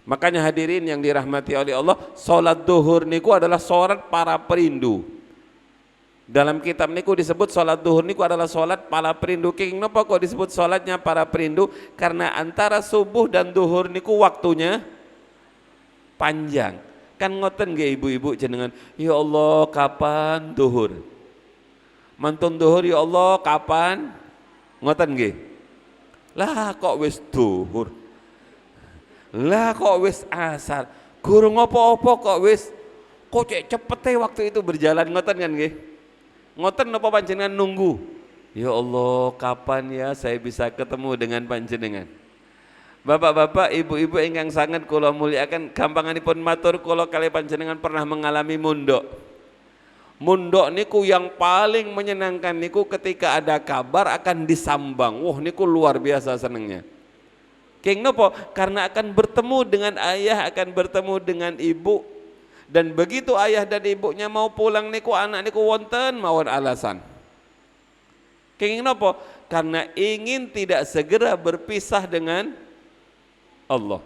Makanya hadirin yang dirahmati oleh Allah, sholat duhur niku adalah sholat para perindu. Dalam kitab niku disebut sholat duhur niku adalah sholat para perindu. Kenging napa kok disebut sholatnya para perindu? Karena antara subuh dan duhur niku waktunya panjang. Kan ngoten nggih, ibu-ibu jenengan, "Ya Allah, kapan duhur?" Mantun duhur, "Ya Allah, kapan?" Ngoten nggih. Lah, kok wis duhur? Lah, kok wis asar? Gurung apa-apa kok wis, kok cek cepete waktu itu berjalan, ngoten kan nggih? Ngoten napa panjenengan nunggu? "Ya Allah, kapan ya saya bisa ketemu dengan panjenengan?" Bapak-bapak, ibu-ibu ingkang sangat kula muliakan, gampanganipun matur, kula kalih panjenengan pernah mengalami mondok. Mondok niku yang paling menyenangkan niku ketika ada kabar akan disambang. Wah, niku luar biasa senengnya. Keng nopo? Karena akan bertemu dengan ayah, akan bertemu dengan ibu. Dan begitu ayah dan ibunya mau pulang niku, anak niku wonten mawon alasan. Kenging nopo? Karena ingin tidak segera berpisah dengan Allah.